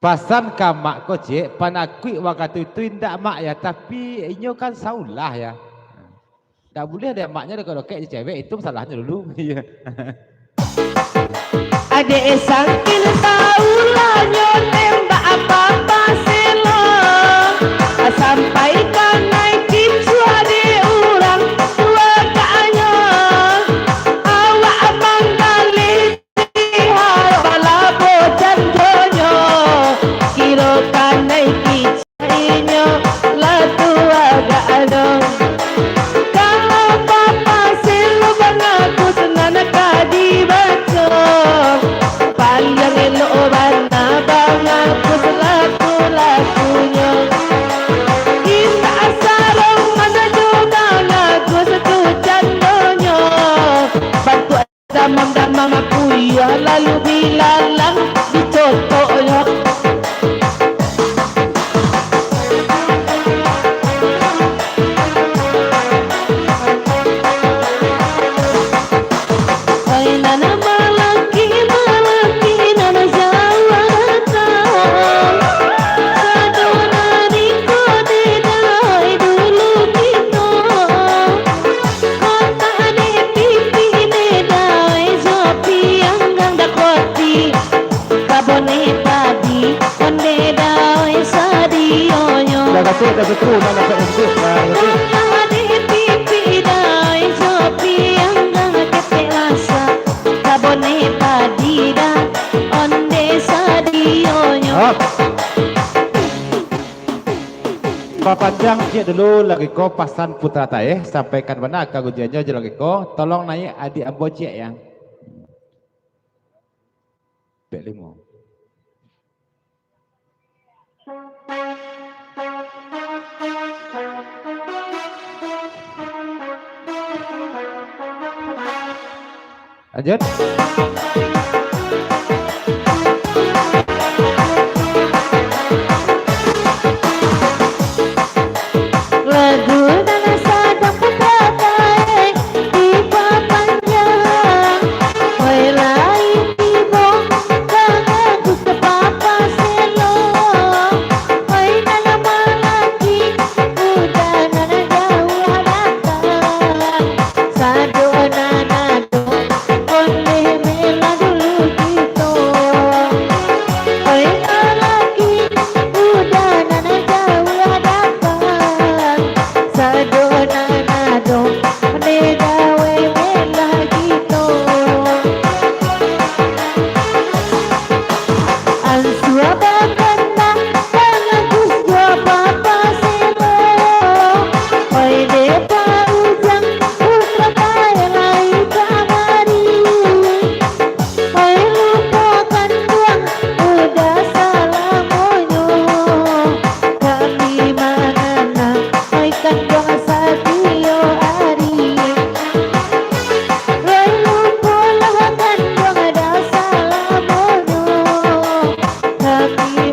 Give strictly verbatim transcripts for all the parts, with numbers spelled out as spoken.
Pasan ka mak ko, Cik, panakuik wakatu itu indak, Mak, ya, tapi inyo kan saulah, ya. Ndak buliah dek maknyo dokek-dokek jo cewek, itu masalahnyo dulu. Iyo. Adek sangkin taulahnyo tembak apa-apa selo. Sampai kanai kicuah dek urang tuo agaknyo. Awak manggaleh Harap balabo janjonyo, kiro kanai kicek inyo lah tuo agaknyo. Kalau papa selo mangaku nan ka dibaco, paliang elok bana mangaku salaku-lakunyo. Indak sarong mano jo mangaku satu jandonyo. Bantuak Damam-damam kuyiah lalu bilalang dicotoknyo. Oi nan malaki, malaki nan jauah datang. Sadonyo nan iko didai dulu kito. Kotak dek pipik dek dai jo pianggang dakoti. Kaboneh padi ondeh dai sadionyo. Dah katuak, dah katuak, dah dapat katuak, dah katuak. Kotak dek pipik dai jo pianggang ketek masak. Kaboneh padi dai ondeh sadionyo. Ah. Bapanjang ciek dulu lagi ko pasan Putra Taeh, sampaikan bana ka ujiannyo jo lagi ko, tolong naiak adiak ambo ciek, ya. Pek limo. Lanjut. Lagu nan sadang putar tae dipapanjang. Oi lain tibo, kangen ku sapapa selo. Oi nan malaki, udah nan jauah datang. Sadonyo nan ado, ondeh melah dulu kito. Oi lalaki, udah nan jauah datang. Sadonyo nan ado, ondeh gawai melah kito. Ansua bakana Bagus jo papa selo, oi dek Pak Ujang, Putra Tae lai kamari. Oi lupo kanduang, udah salamonyo kami manganang, oi kanduang satio ari. Oi lupolah kanduang, udah salamonyo kami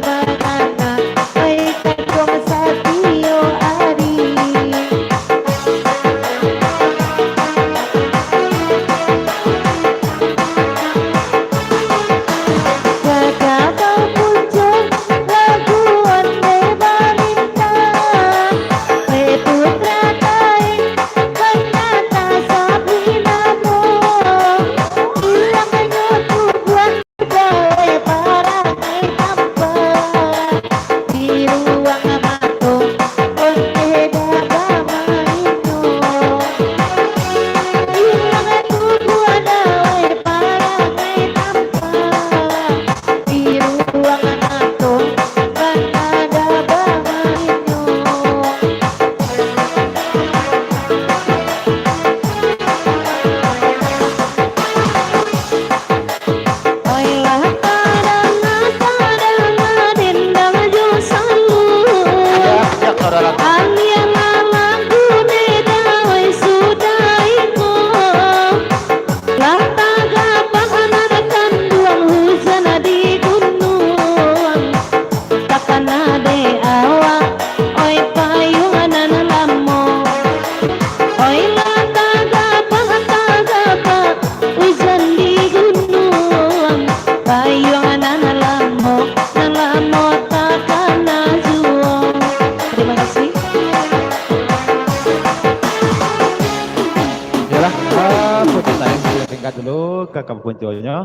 ka bapunconyo.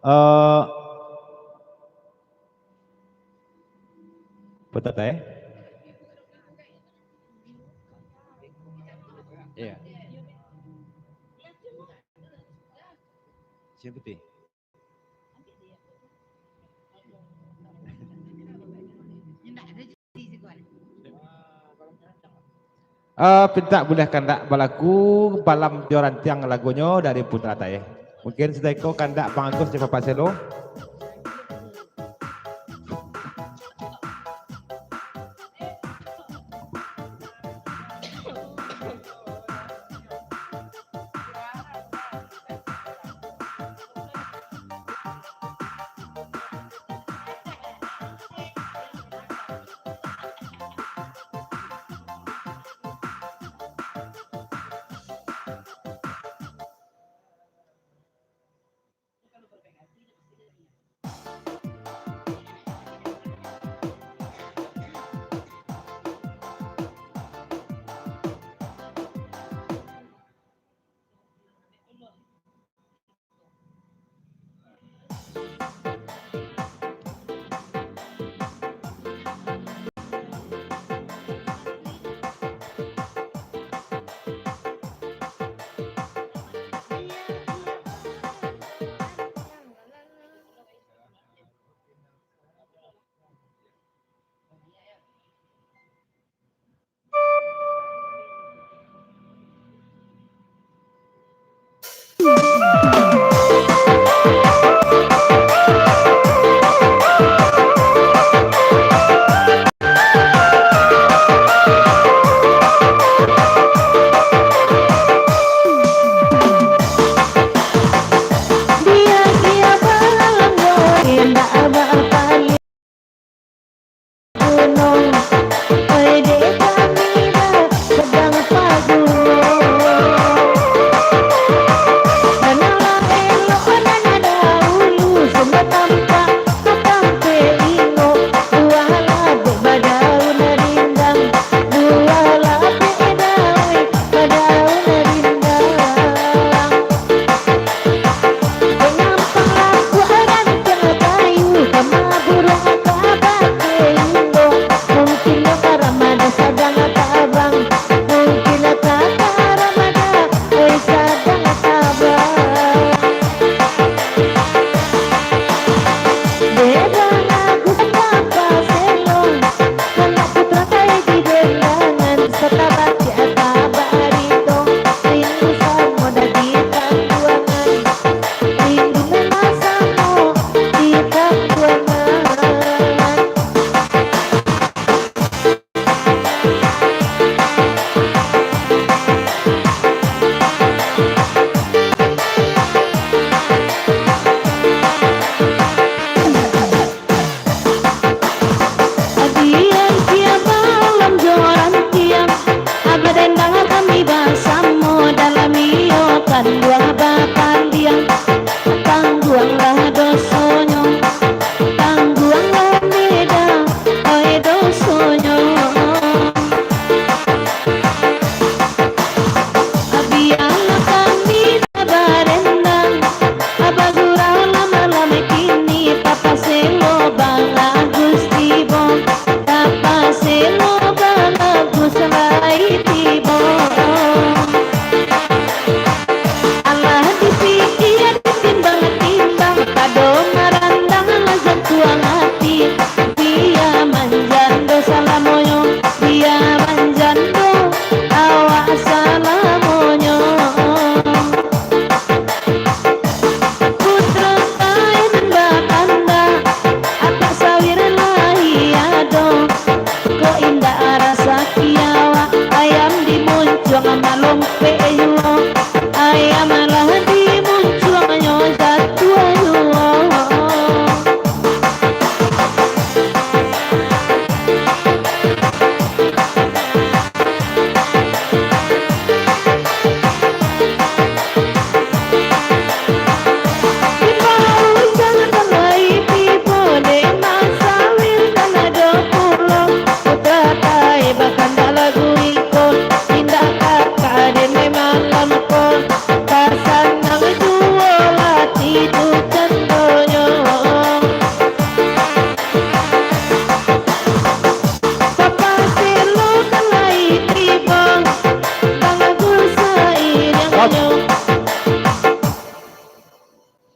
Eh, Putar, eh? Iya. Siapa tu? Eh, pintak buliah kandak balagu, Balam jo Rantiang lagunyo dari Putra Taeh. Mungkin sadonyo kandak Bang Agus jo Bapak Selo. Adian sia malam jo rantiang, abah dendang kami basamo dalam iyo kanduang bapandiang. Tangguanglah dosonyo, tangguanglah beda, oi dosonyo. Bialah kami barendang, bagurau lama-lama kini, Papa Selo Bang Agus tibo, Papa Selo Bang Agus lai tibo.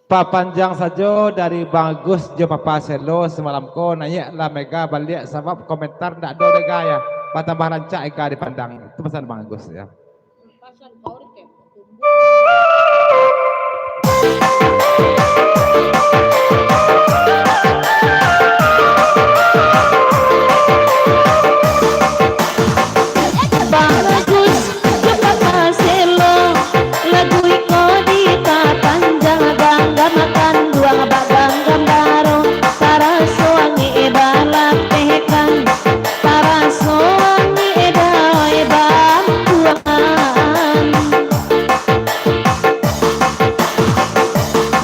Papanjang sajo dari Bang Agus jo Papa Selo samalam ko, naiaklah Mega baliak sabab komentar ndak ado Mega ya. Batambah rancak Ega dipandang. Itu pasan Bang Agus ya. Bagus, cepat paselo, lagu iko dipapanjang, ganggam kanduang, baganggam baro, parasoan e balapehkan. Parasoan ni edai bantuan.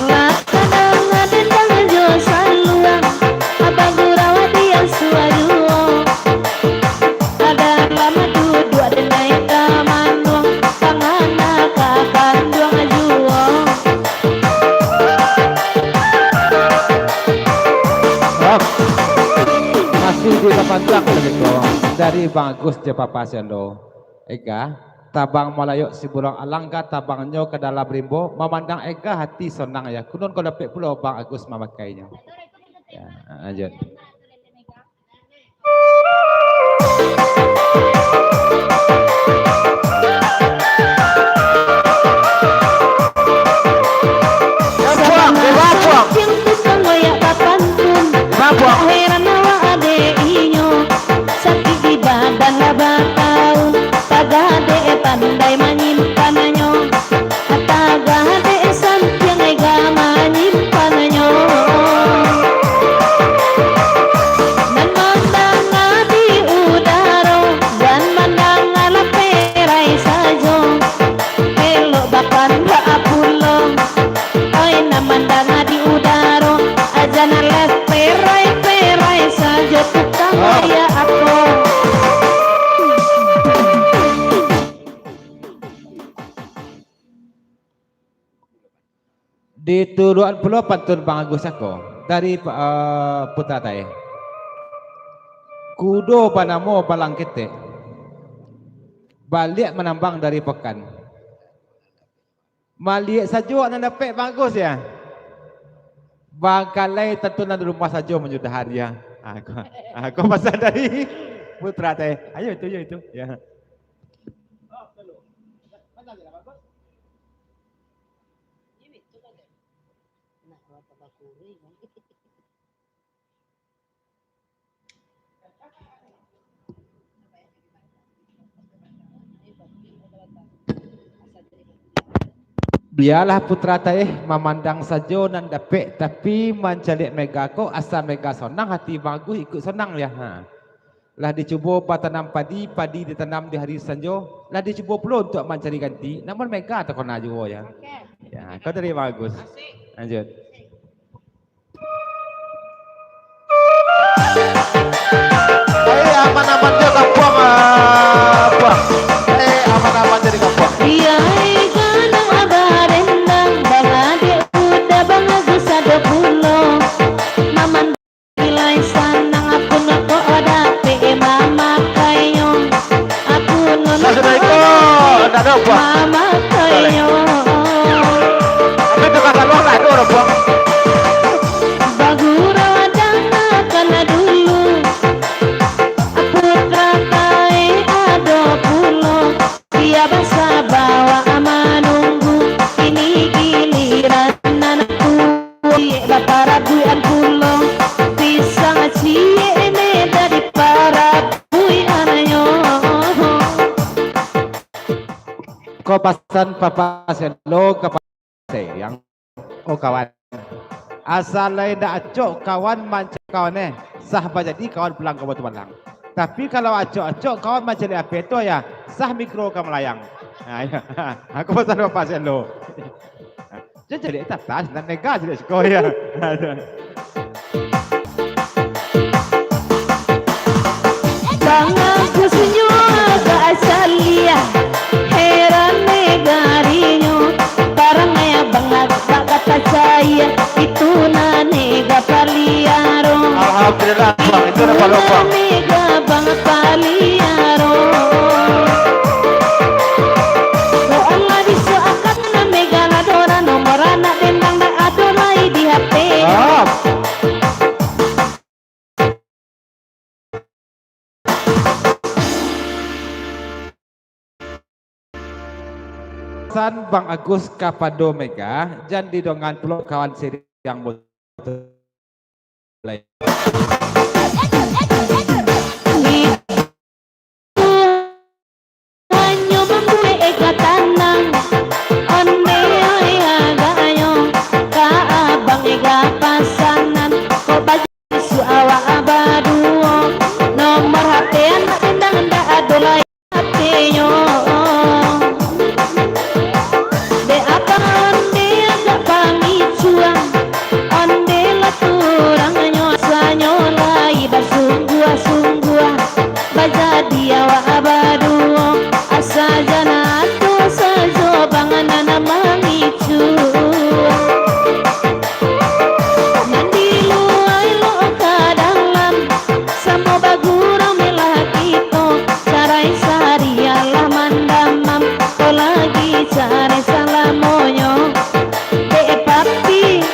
Lah tadanga dendang jo saluang, abah gurau dian suajuo. Adalah maduduak denai ka manuang, pangana ka kanduang juo. Masih dipapanjang lagi ko dari Bang Agus jo Papa Selo. Ega, tabang malayok sibulang alangkah tabangnyo ka dalam rimbo, mamandang Ega hati sonang ya. Kunun ko dapek pulo Bang Agus mamakainyo. Ya, lanjut. Yang tukang oyak bapantun, heran awak dek inyo, sakik di badan lah batau, tagak dek pandai manyimpannyo. Tagak dek santiang Ega manyimpannyo. Nan mandanga di udaro, jan mandanga lah perai sajo. Elok bapandak pulo. Oi, nan mandanga di udaro, jan lah perai-perai sajo tukang oyak ko. Dituluakan pulo pantun Bang Agus ako dari, eh, Putra Taeh. Kudo banamo Balang Ketek, baliak manambang dari pakan. Maliek sajo nan dapek Bang Agus ya. Bangkalai tantu nan di rumah sajo manyudahan ya. Ah, ko, ah, ko pasan dari Putra Taeh. Ayo itu, ayo itu. Ya. Bialah Putra Taeh mamandang sajo nan dapek, tapi mancaliak Mega ko asa Mega sonang, hati Bang Agus ikut sonang ya. Ha. Lah dicubo batanam padi, padi ditanam di hari sanjo, lah dicubo pulo untuak mancari ganti, namun Mega takona juo ya. Oke. Ya, kau tadi bagus. Asik. Lanjut. Asik. Eh, aman-aman jo kampuang, ah, Puang. Eh, aman-aman jo di kampuang. Iya, eh, ganang abah rendang, bang adek udah bang Agus ado pulo. Maman Nilai sanang aku nokok dapek mamakainyo. Aku nonok Sasudah iko, ndak ado, Puang. Mamakainyo. Tapi tukang kaluar ndak ado, Puang. Bagurau danga kana dulu. Putra Taeh ado pulo. Dia basabawak manunggu, kini giliran anakku. Ciek baparabuikan pulo, pisang ciek ne jadi parabuikannyo. Ko pasan Papa Selo ka Sayang. Oh, kawan. Asa lai ndak acok kawan mancari kawan, eh. Sah bajadi kawan pulang ka Batu Palang. Tapi kalau acok-acok kawan mancari ape tu, ya, sah mikro ka malayang. Ha, ya. Aku pasan Papa Selo. Jan cari tatas, nan nega cari siko, ya. Tangan ku senyum agak asal, ya. Heran negarinyo, barang yang bangat bak kata saya, itu nan nega paliaro. Alhamdulillah, Bang. Itu nan paling, Bang. Nega bang paliaro. Doa lah disoakan, nan mega lah dora, nomor anak dendang dak ado, Pesan Bang Agus kapado Mega, jan didongan pulo kawan siriang mutu lai. Hanyo mambuek Ega tanang, onde oi agaknyo, ka abang Ega pasanan, kok baju Su awak baduo, nomor H P anak dendang ndak ado lai H P-nyo. Dek abang onde agak pangicuang, onde lah turangnyo, asanyo lai basungguah-sungguah, bajadi awak baduo, asa janato sajo bang nan mangicuang. Nan di lua elok ka dalam, samo bagurau melah kito, carai sariah lah mandamam, ko lagi carai salamonyo, dek papi,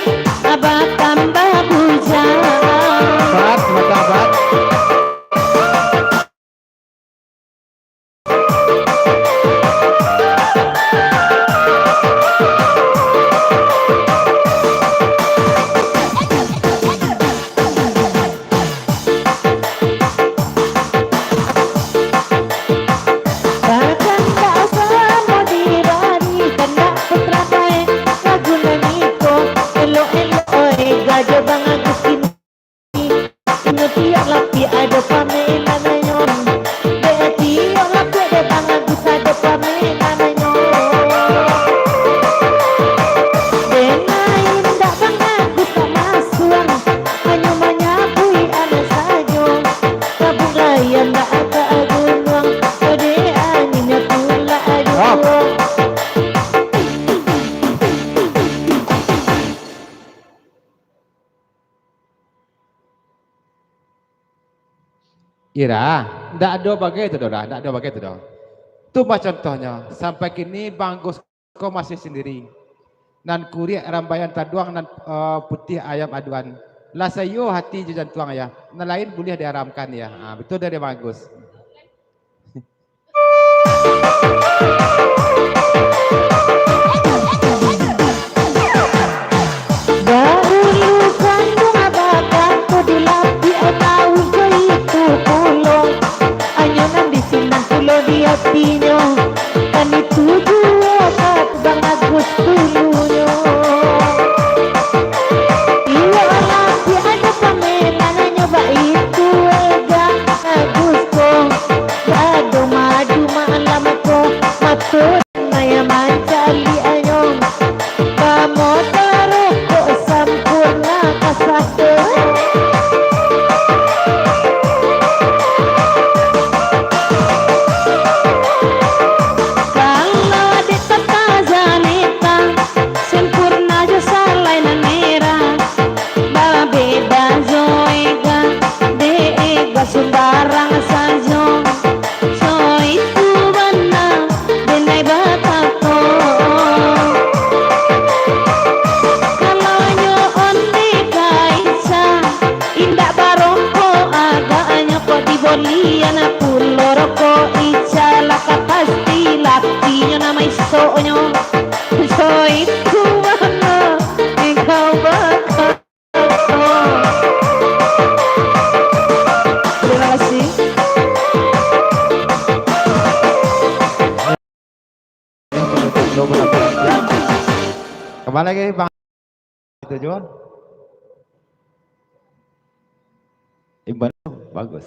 abah tambah bujang. Bat, mata bat. Bakandak samo dibari, kandak putra bae, lagu nan iko, elok-elok oi, gajo bang Agus kini. Inyo tiok lapiak ado pamenannyo. Dek tiok lapiak dek Bang Agus ado pamenannyo. Dek nan indak Bang Agus tak masuang, hanyo manyabuik anak sajo. Tabuik lai andak ka gunuang, kok dek anginnyo tulak juo. Ira, ndak ado bagai tu doh, ndak ado bagai tu doh. Tu mah contohnyo, sampai kini Bang Agus ko masih sandiri. Nan kuriak rambaian taduang, nan, eh, putiah ayam aduan. Lah saiyo hati jo jantuang, yah. Nan lain buliah diharamkan, yah. Ah, batua dari Bang Agus. Dahulu kanduang abah katu dilapiak ai tauih jo itu pulo. Anyo nan di sinan pulo di apinyo, kan itu juo ka Bang Agus tulunyo. Iyo, lapiak ado pamenannyo baitu, Ega Agus ko. Ado madu malam ko, mato naya mancaliaknyo. Pamodar rokok Sampoerna ka sato. Kalau dek Tata Janeta, Sampoerna jo salai nan merah. Babeda jo Ega, dek Ega sumbarang sajo. So itu bana, denai batato. Kalau nyo onde ka Ica, indak barokok agaknyo, kok dibolian pulo rokok Ica, lah ka pasti lakinyo nan maisoknyo. So itu bana, engkau bakal Terima kasih. Kembali lagi, Bang. Itu juo. Imbal bagus.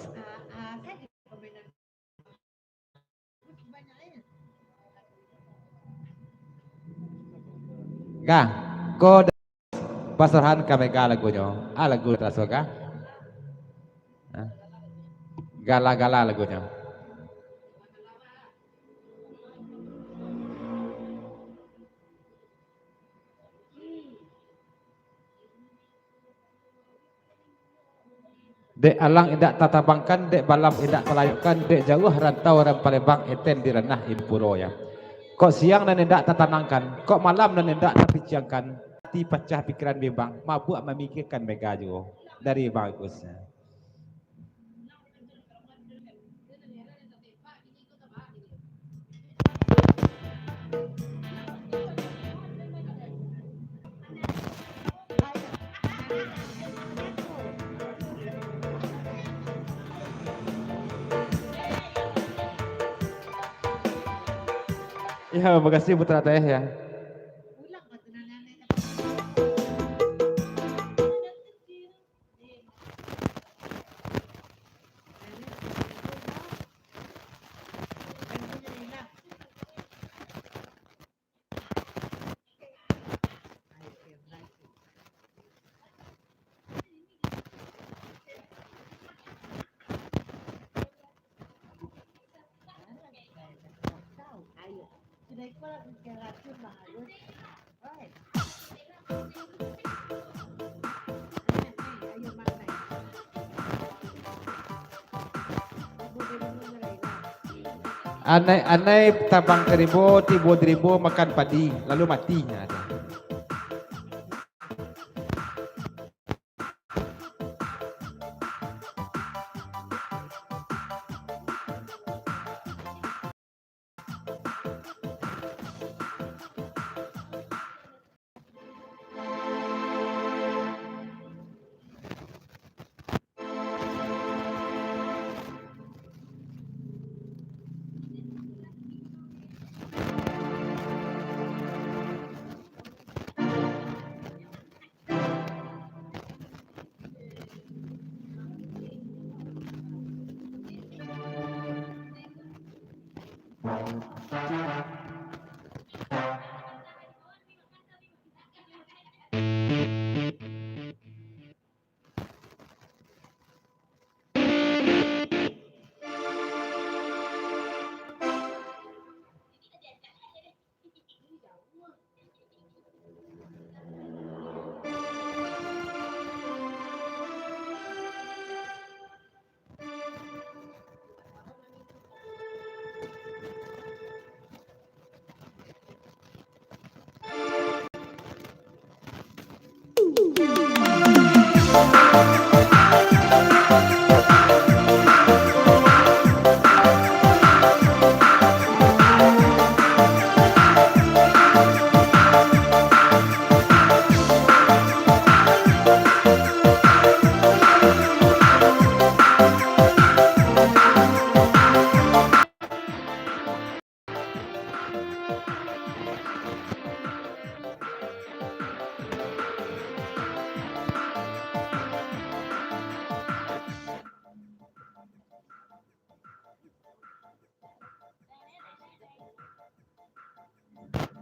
Gah, ko da-, pasahan ka Mega lagunyo. Ah, lagu taraso gah. Hah? Gala-gala lagunyo. Dek alang indak tatabangkan, dek balam indak talayuakkan, dek jauah rantau rang Palembang, eten di ranah impuro, ya. Kok siang nan indak tatanangkan, kok malam nan indak tapiciangkan, ati pacah pikiran bimbang, mabuak mamikirkan Mega juo. Dari Bang Agus. Ya, makasih Putra Teh ya. Anai-anai tabang ka rimbo, tibo di rimbo makan padi, lalu mati. Nah, tu.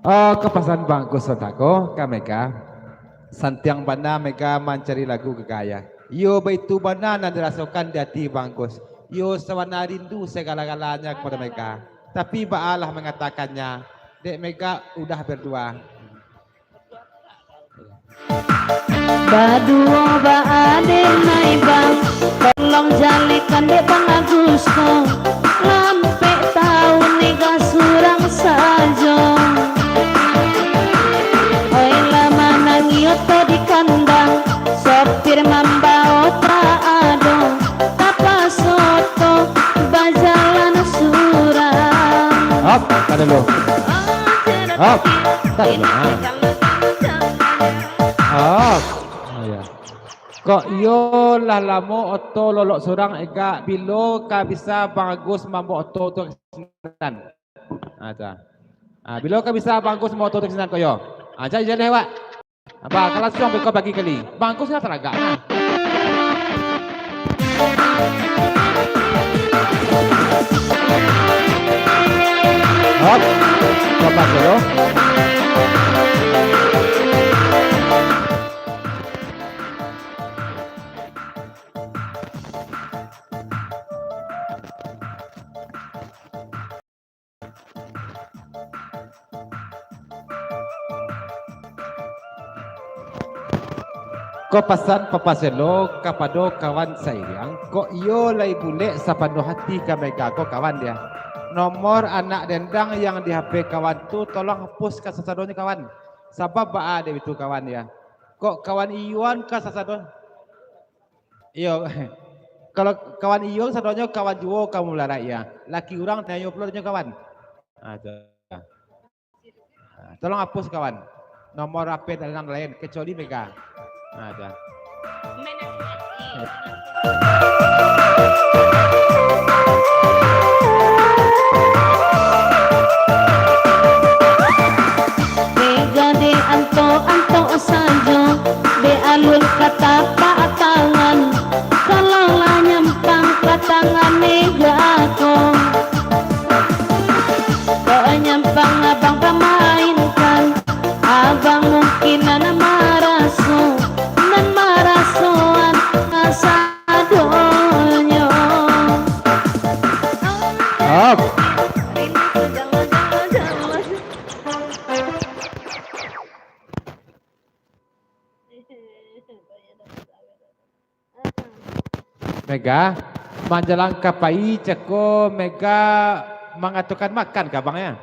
Oh, ka pasan Bang Gus Santako ka Mega. Santiang bana Mega mancari lagu gagah. Iyo, baitu bana nan dirasokan di ati Bang Gus. Iyo, sabana rindu sagala-galanya kapado Mega. Tapi baalah mangatakannyo, dek Mega udah berdua. Baduo baa dek Nai Bang, tolong jalekan dek Bang Agus ko. Lampek taun Mega surang sajo. Oi, lah manangih oto di kandang, sopir mambao tak ado, tapaso oto bajalan surang. Hop, ka dulu. Hop, ka dulu, ha. Hop. Oh, ya. Kok iyo lah lamo oto lolok surang, Ega, bilo ka bisa Bang Agus mambaok oto tu ka sinan? Ah, tu. Ah, bilo ka bisa Bang Agus mambaok oto tu ka sinan, kok iyo? Ah, cari jaleh awak. Apa, ka lansuang beko pagi kali. Bang Agus lah taragak, nah. Hop. Coba dulu. Ko pasan Papa Selo kapado kawan sairiang, kok iyo lai bulek sapanuah hati ka Mega ko kawan, yo. Nomor anak dendang yang di H P kawan tu tolong hapus ka sasadonyo kawan. Sabab baa dek itu kawan, yo. Kok kawan iyo an ka sasado. Iyo. Kalau kawan iyo sadonyo kawan juo ka Mularaik, yo. Laki urang tanyo pulo dek nyo kawan. Ah, tu. Ah, tolong hapus kawan. Nomor H P dan lain-lain, kecuali Mega. Ah, tu. Mega, manjalang ka pai cako Mega mangatokan makan ka abang, ya?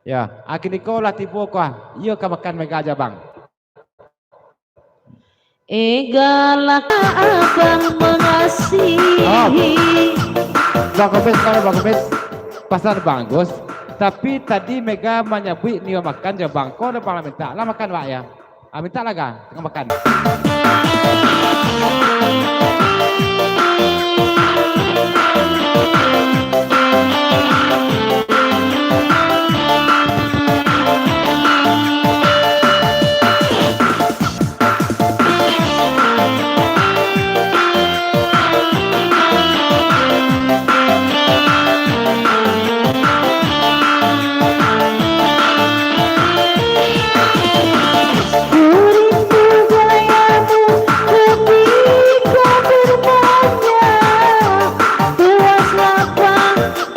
Ya, a kiniko lah tibo ko, ah. Iyo ka makan Mega aja, Bang. Egalah abang mangasihi. Oh. Bang Komis, kalau Bang Komis, pasan Bang Agus. Tapi tadi Mega manyabuik nio makan jo Bang. Ko ado Bang lah mintak, lah makan, Bang, ya? Ah, mintak lah, Ga, tangah makan.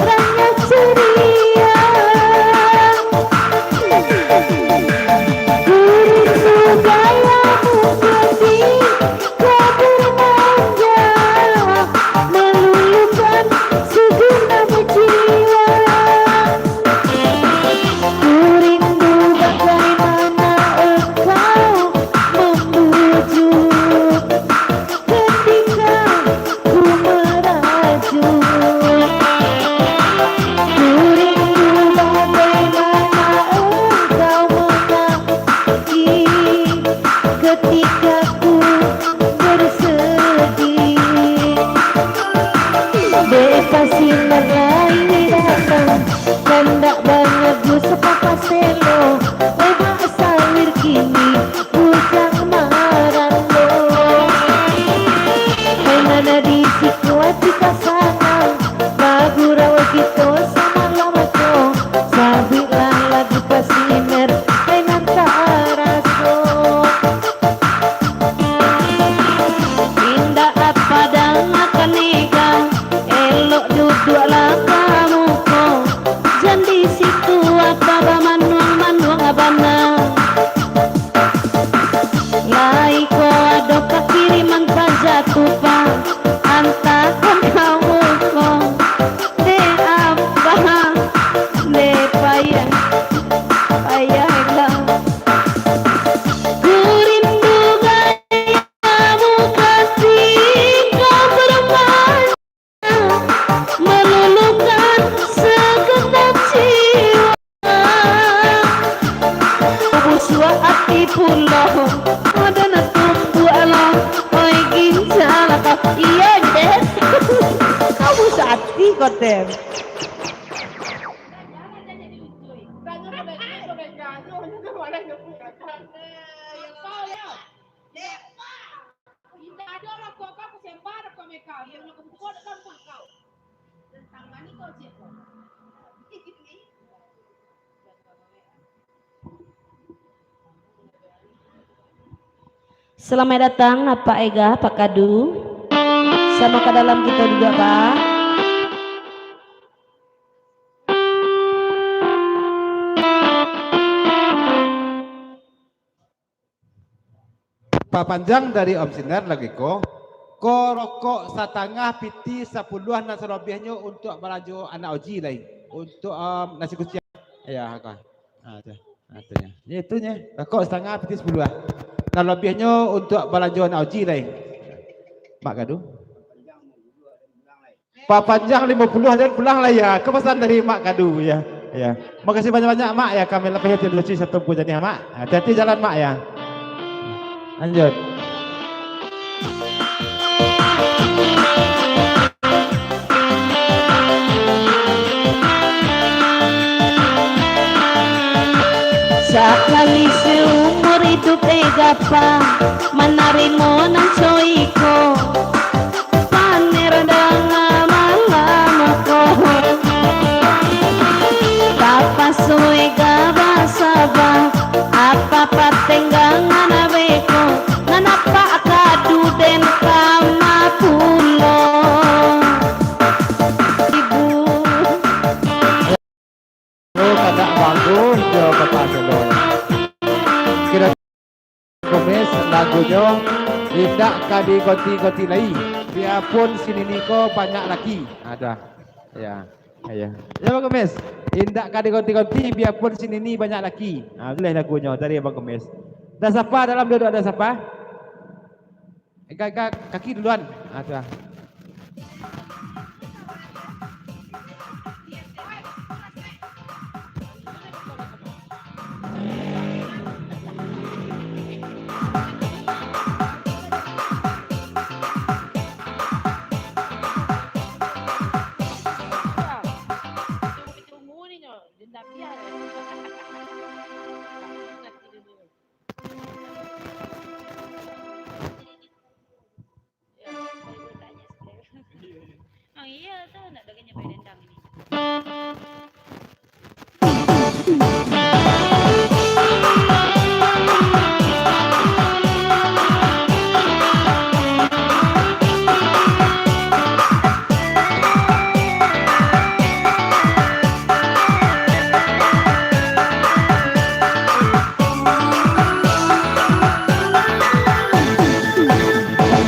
Ranya ceria. Kurindu gayamu ketika bermanja, meluluhkan segenap jiwa. Kurindu bagaimana engkau membujuk ketika ku merajuk. Ku rindu bagaimana engkau menanti ketika ku bersedih. Dek pasti mulai datang, kandak banyak ju sapakaselo, lemak sawir kini bujang marando. Hai nan di siko ati ka sanang, bagurau kito samalam ko, sabuiklah lagu pasiner, hai nan taraso. Indak apa dangakan Ega, elok duduaklah ka muko, jan di situ apa bamanuang-manuang bana. Lai ko ado pakiriman paja tu, Pak, antakan ka muko. Dek Abah, dek payah, payah Ega. Ku rindu gayamu katika bermanja, meluluhkan segenap jiwa. Busuak ati pulo, ado nan tumbuak lo, oi ginjal ko. Iyo, Dek. Kau busuak ati ko, Tem. Indak ado rokok kau, kusembar rokok mekau, iyo, nak kubuka dek gampang kau. Tantang mani kau, ciek kau. Selamat datang, Pak Ega, Pak Kadu. Sama ka dalam kito juga, Pak. Papanjang dari Om Sinar lagi ko, ko rokok satangah pitih sapuluah nan salobiahnyo untuak balanjo anak uji lai. Untuak, em, nasi kuciang. Ya, ko. Ah, tu. Ah, tu nyo. Yo, itu nyo. Rokok satangah pitih sapuluah. Nan lobiahnyo untuak balanjo anak uji lai. Mak Kadu. Papanjang limo puluah dan pulang lah ya. Kepesan dari Mak Kadu ya. Ya. Makasih banyak-banyak Mak ya. Kami lapeh hati lucu satu buah janiah Mak. Hati-hati jalan Mak ya. Lanjut. Sakali seumur iduik, eh, gapa manarimo nan co iko. Paner danga malam ko. Tapaso ega basaba, apa patenggangan beko, nan apak Kadu den kama pulo. Ibu, Oh, jo Bapak Selo. Kira Kumis lagunyo indak ka digonti-gonti lai, biapun si Nini ko banyak laki. Aduh. Ya. Ya. Ya, Bang Kumis. Indak ka digonti-gonti, biapun si Nini banyak laki. Ha, boleh lagunyo dari Bang Kumis. Dah sapa dalam duduak, dah sapa? Eh, ka-, ka-, kaki duluan. Ah, tu lah. Oh, iyo tu, nak dengar nyampai dendang ini.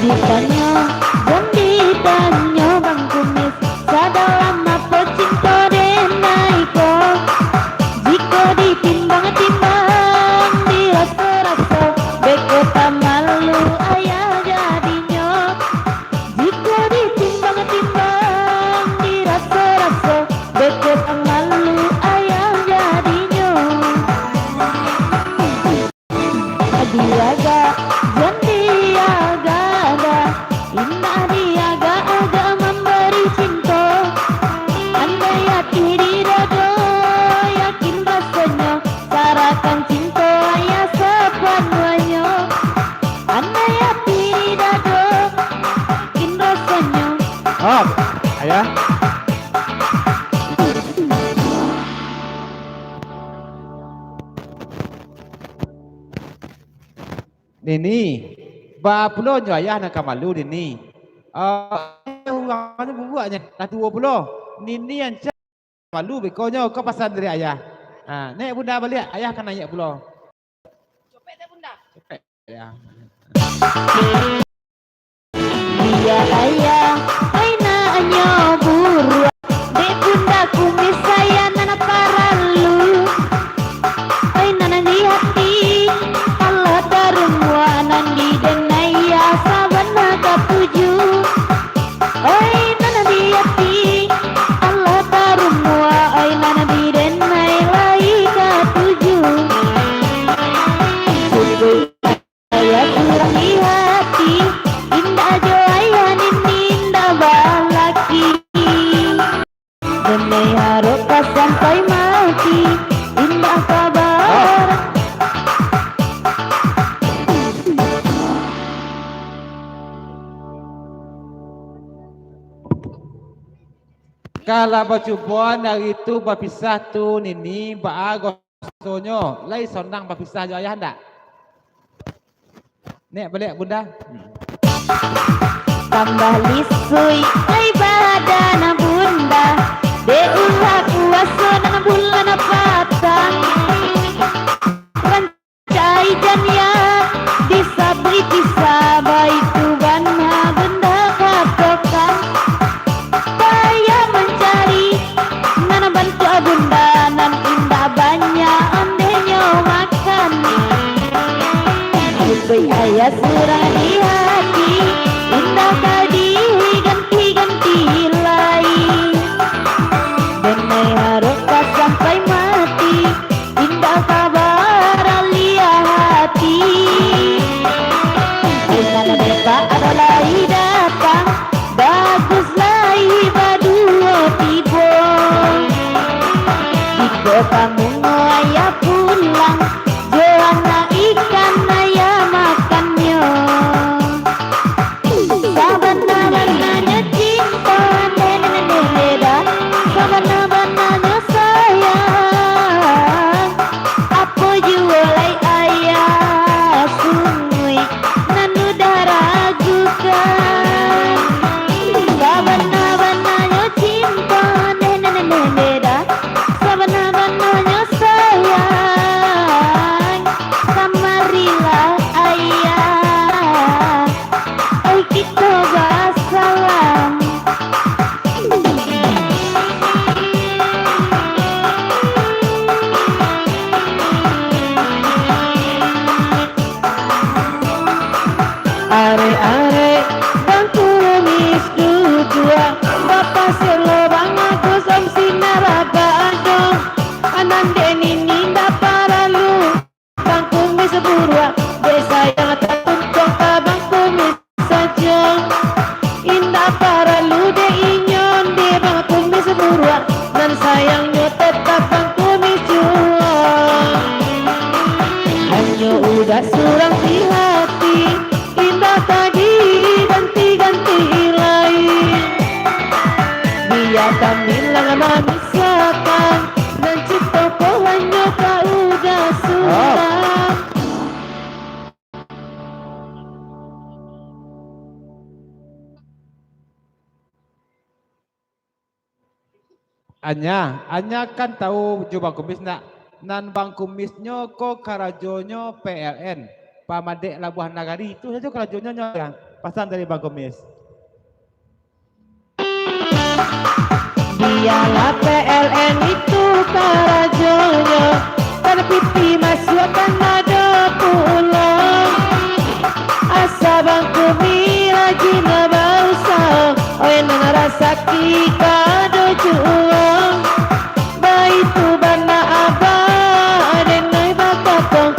Ditanyo, jan ditanyo Bang Kumis, sadalam apo cinto denai ko? Jiko ditimbang-timbang, diraso-raso, beko pamalu ayah jadinyo. Jiko ditimbang-timbang, diraso-raso, beko pamalu ayah jadinyo. Diagak, jan diagak-agak, indak diagak-agak mambari cinto. Andai ati di dado, yakin rasonyo, sarahkan cinto ayah sapanuahnyo. Andai ati di dado, yakin rasonyo. Oh, ayah. Nini, baa pulo nyo ayah nan ka malu, Nini? Ah, urang tu buruaknyo lah tuo pulo. Nini ancak malu, bekonyo ko pasan dari ayah. Ha, naiak bunda baliak, ayah ka naiak pulo. Copek dek bunda. Copek, ayah. Bia ayah, ai naknyo buruak, dek bunda kumis ayah nan paralu. Ai nan di hati, alah tarumuak, nan di denai sabana katuju. Ai nan di hati, alah tarumuak, ai nan di denai lai katuju. Ayah surang di hati, indak jo ayah nini indak balaki. Denai harok ka sampai mati, indak sabar. Kalau bacubo hari tu bapisah tu, nini baa rasonyo, lai sonang bapisah jo ayah ndak? Naiak baliak bunda. Tambah lisui ai badan bunda, dek ulah puaso nan bulan patang. Rancak janiah disabuik kisah, baitu bana bunda katokan. Payah mancari nan bantuak bunda, nan indak banyak ondehnyo makan. Iduik ayah surang di hati, indak ka diganti-ganti lai. Denai harok ka sampai mati, indak sabar liya hati. Inan depak ado lai datang, bagus lai baduo tibo. Jikok kamungo ayah pulang, jo anak ikan ayah makannyo. Bapaselo Bang Agus, Om Sinar Abah Ado, anan dek nini ndak paralu Bang Kumis buruak, dek sayang tatuntuang ka Bang Kumis sajo. Indak paralu dek inyo, dek Bang Kumis buruak, nan sayangnyo tetap Bang Kumis juo. Hanyo Uda surang di hati, indak ka diganti-ganti lai. Bia tambilang mamisahkan, nan cinto ko hanyo ka Uda surang. Anya, Anya kan tahu jo Bang Kumis ndak? Nan Bang Kumisnyo ko karajonyo P L N, Pamadek Labuah Nagari, itu sajo karajonyo nyo, ya. Pasan dari Bang Kumis. Bialah P L N itu karajonyo, kan piti masuak kan ado pulo. Asa Bang Kumis rajin bausaho, oi nan rasaki ka ado juo. Baitu bana Abah Denoi bakato,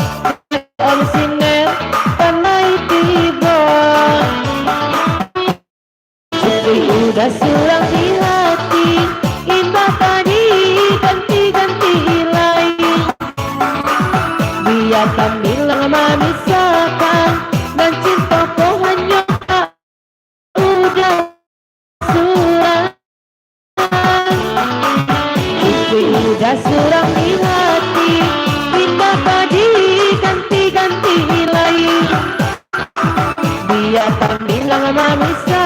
Om Sinar pandai tibo. Uda surang di hati, indak ka diganti-ganti lai. Bia tambilang mamisahkan, nan cinto ko hanyo ka Uda surang. Uda surang di hati, indak ka diganti-ganti lai. Bia tambilang mamisah